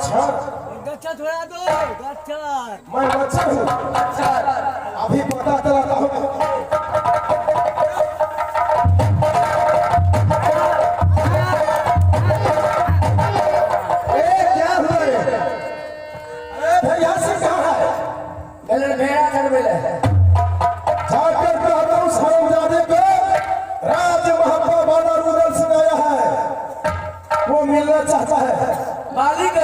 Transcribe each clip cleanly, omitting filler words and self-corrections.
मच्छर। गच्छा छोड़ा दो गच्छा। मैं मच्छर हूँ। अभी पता चलाता हूँ। ए, क्या हुआ रे? अरे भैया से कहाँ है? गेलै भेड़ा चरबै लए। जाकर कहता हूँ हरामजादे को, राज महापा बाला रुदल सिंह आया है, वो मिलना चाहता है। मालिक है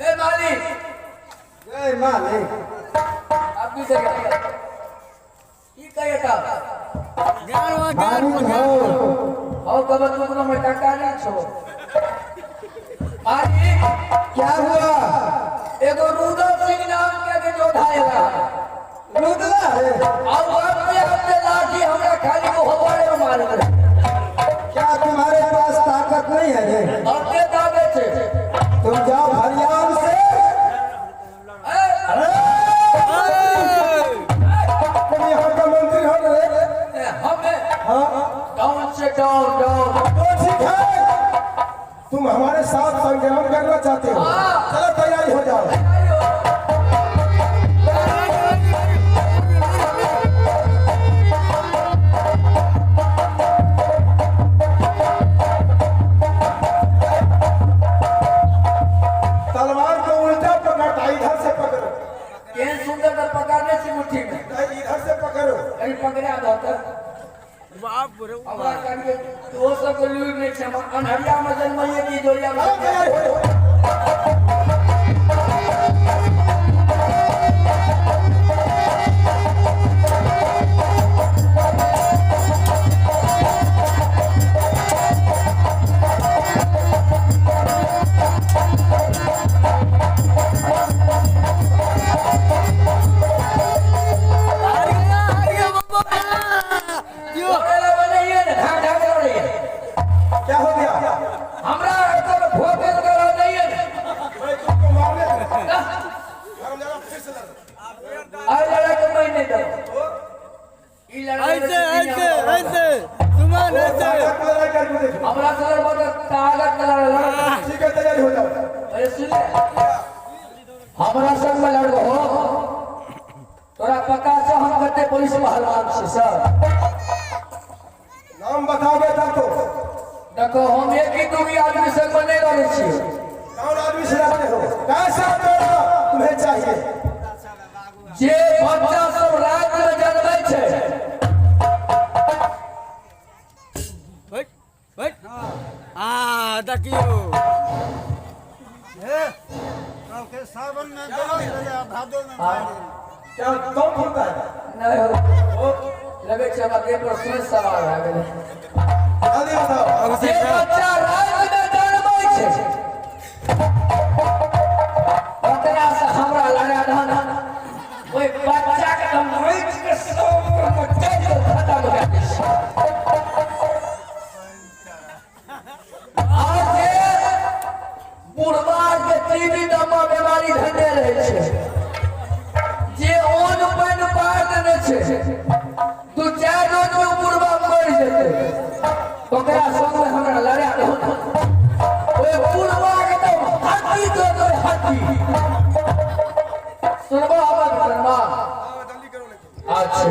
ए मालिक। जय मालिक। आप भी सही की कहे ता? मालिक हो। और कब तू कोनो में टका नहीं छो मालिक। क्या हुआ? एगो रुदल सिंह नाम के के योद्धा आएला। रुदला है? और अपने अपने लाठी हमरा खाली को होबरे में मारत रहे। क्या तुम्हारे पास ताकत नहीं है रे? अपने दागे छे। तुम जाओ हरियाण से। ए, अरे तुम यहाँ का मंत्री हो रे? ए, हमें हाँ। डाउन से डाउन डाउन। तो ठीक है, तुम हमारे साथ संग्राम करना चाहते हो? हाँ। चलो तैयारी हो जाओ। तलवार को उल्टा पकड़ता, इधर से पकड़ो। केहन सुंदर तऽ पकड़ने छी मुट्ठी में। नहीं, इधर से पकड़ो। कहीं पकड़ा दो तऽ। बाप रे। हमरा कहिए तो सब के लूर नहीं छै, हम अन्हरिया में जन्मैये की जोड़िया में। चलो तैयारी हो जाओ। हार गया, हार गया बाबा यो। लड़े बनैये ने ढाक ढाक लड़ैये। क्या हो गया? हमरा एकर भोजन करो नहीं है। मैं तुमको मारने हरामजादा, फिर से लड़ो। आइ लड़ाई के मैं नहीं दब ई लड़ाई। ऐसे ऐसे ऐसे सुमन ऐसे। ताकत में लड़ाई करके देखो। हमरा से लड़बो तऽ ताकत के लड़ाई लड़। ठीक है, तैयारी हो जाओ। अरे सुन ले, हमरा संग में लड़बो हो, तोरा पता छौ हम कते पुलिस पहलवान छी सर। नाम बताओगे तब तो। देखो, हम एक ही दूगी आदमी संग में नहीं लड़े छियै। कौन आदमी से लड़ते हो? कैसा जोड़ा तुम्हें चाहिए? जे बच्चा सब रात में जन्मै छै। बैठ बैठ आ देखियो। के सावन में जन्म भेलै आ भादो में मरि गेलै। क्या कौन होता है? नहीं हो, लगे छै हमरा देह पर सोच सवार भए गेलै। जल्दी बताओ। जे बच्चा रात में जन्मै छै ओकरा से हमरा लड़ा धन, ओहि बच्चा के हम मारि के सब मचाइ के खत्म कए दै छियै। आ जे बुढ़बा के टीबी दमा बीमारी धने रहै छै, जे ओन पानि पार देने छै, दू चारि रोज में बुढ़बा मरि जेतै, ओकरा संग में हमरा लड़ा दहो, ओहि बुढ़बा के तऽ हड्डी दऽ देबै हड्डी। सुनबो हमर सुनबा? जल्दी करो लेकिन। अच्छा,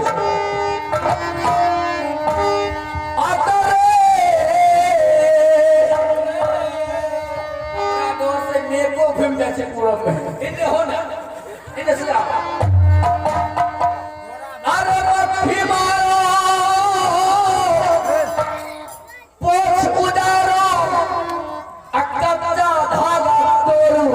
आता रे हमरा डर से मेघो घुमि जाइ छै पूरब में। एने हो ने, एने से आओ। अरे मक्खी मारो, पोछ उजारो आ कच्चा धागा तोड़ू।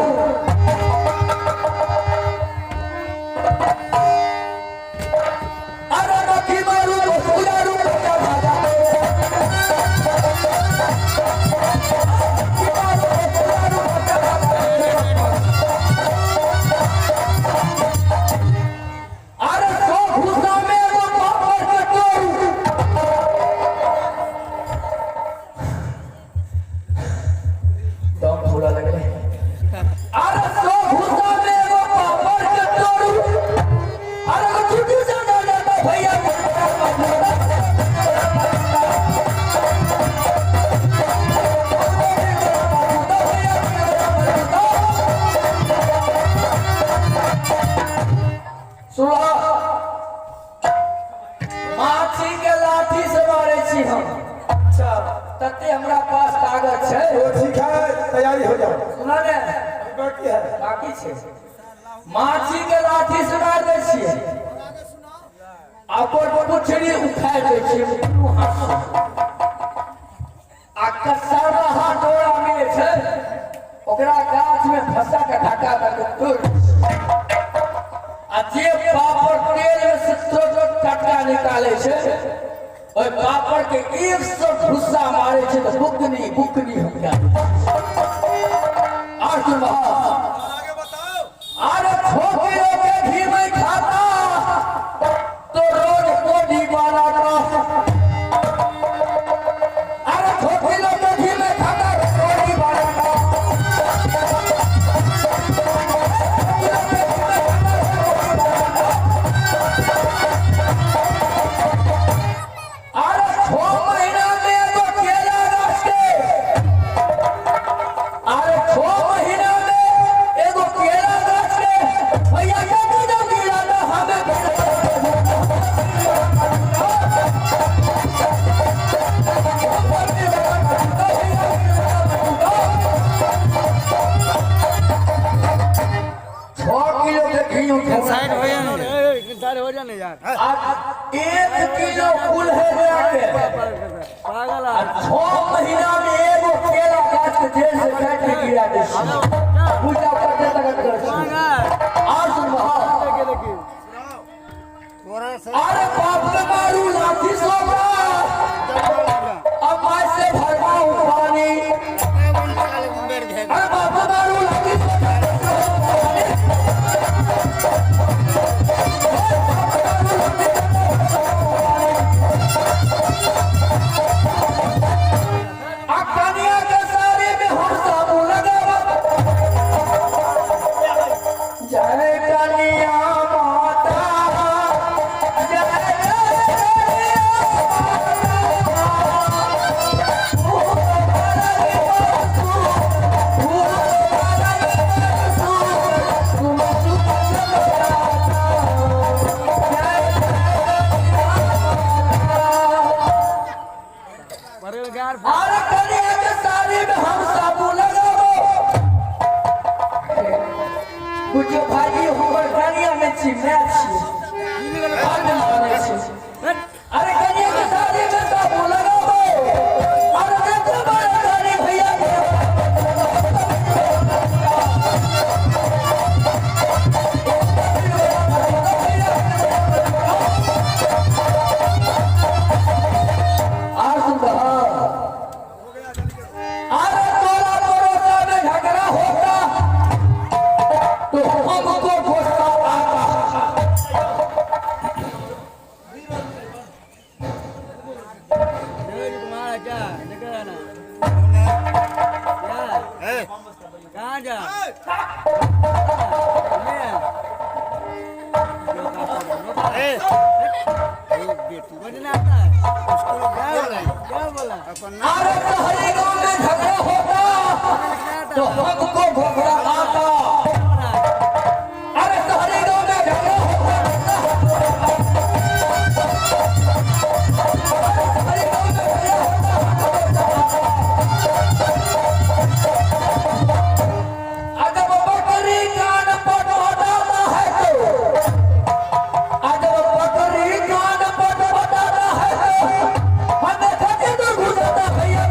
अरे मक्खी मारू, पोछ उजारू, कच्चा धागा तोड़ू। मक्खी मारू, पोछ उजारू, कच्चा धागा तोड़ू। पास ताकत छै। तो ठीक है, तैयारी हो जाओ। सुना ने। अभी बाकी है। बाकी छै। माछी के लाठी से मार दै छियै आ ओकर पुछड़ी उखाड़ि दै छियै दुनू हाथ से। आ कसरहा डोरा मिलै छै, ओकरा गाछ में फंसा के धक्का दऽ के तोड़ि दै छियै। आ जे पापड़ तेल में से तुरंत टटका निकालै छै, ओहि पापड़ के 100 भुस्सा मारै छै तऽ बुकनी बुकनी हो जाय। आर सुनबह? अरे 6 किलो के घी में खाता तो रोज कोडी बनाता। अरे 6 किलो के घी में खाता तो कोडी बनाता। अरे 6 महीना में एगो केला गाछ के, अरे 6 महीना में एगो केला गाछ के भैया के दूध गिरा हमें। 6 किलो के घी उठे। साइड हो जाने, साइड हो जाने यार। आज 1 किलो कुल है के पागल। आ 6 महीना में एगो केला गाछ के जड़ से काट के गिरा दै छियै। पूजा करते तक करै छियै। आर सुनबह? देखिए। तोरा से। अरे बाप के मारू लाठी सोबरा, अब मैं से भरवाऊं पानी। अरे बाप के मारू लाठी सोबरा। आ कनिया के साड़ी में हम साबुन लगावा। जय कनिया माता, जय जय कनिया परिवार। अरे कनिया के साड़ी में हम साबुन लगाबो। कुछ भाजी हमर कनिया में छी, मैं छी बड्ड मानै छी। अरे कनिया के साड़ी में साबुन लगाबो। अरे देखो बड़ा रानी भैया के। आर सुन। अरे तोरा पड़ोसा में झगड़ा होता तो हमको गुस्सा आता। तुम्हारा क्या निकल आना क्या? कहाँ जा? नहीं आता है। क्या बोला? अरे शहरी गांव में झगड़ा होता तो हमको घोघरा आता। अरे शहरी गांव में झगड़ा होता, शहरी गांव में झगड़ा होता, अजब बकरी कान पटपटाता है तो, अजब बकरी कान पटपटाता है तो हमें खटे तो घुसाता भैया।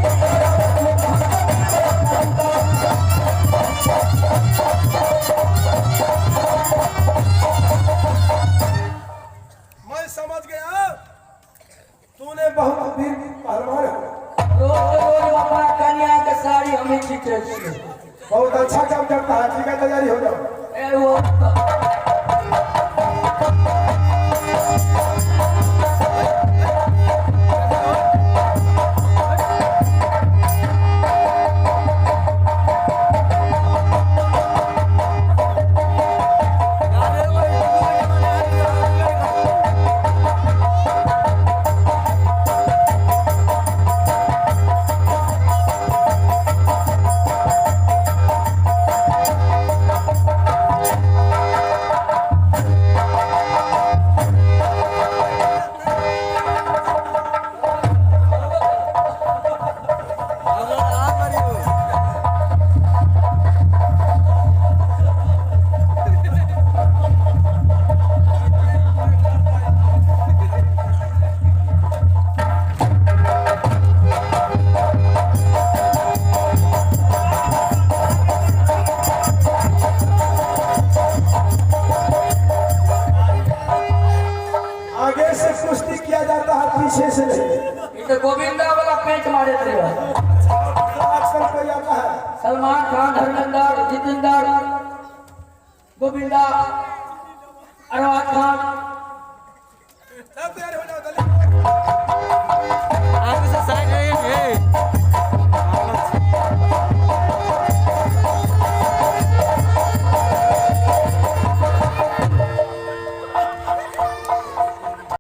मैं समझ गया, तूने बहुत वीर पहलवान हो। रोज रोज अपना कन्या के साड़ी हमें खींचे छियै। बहुत अच्छा काम करता है। ठीक है, तैयारी हो जाओ। ए वो अरे। आगे से कुश्ती किया जाता है, पीछे से नहीं। ई तऽ गोविंदा वाला पेंच मारैत रहे। आजकल कोई आता है। सलमान खान, धर्मेंद्र, जितेंद्र, गोविंदा, अरबाज खान।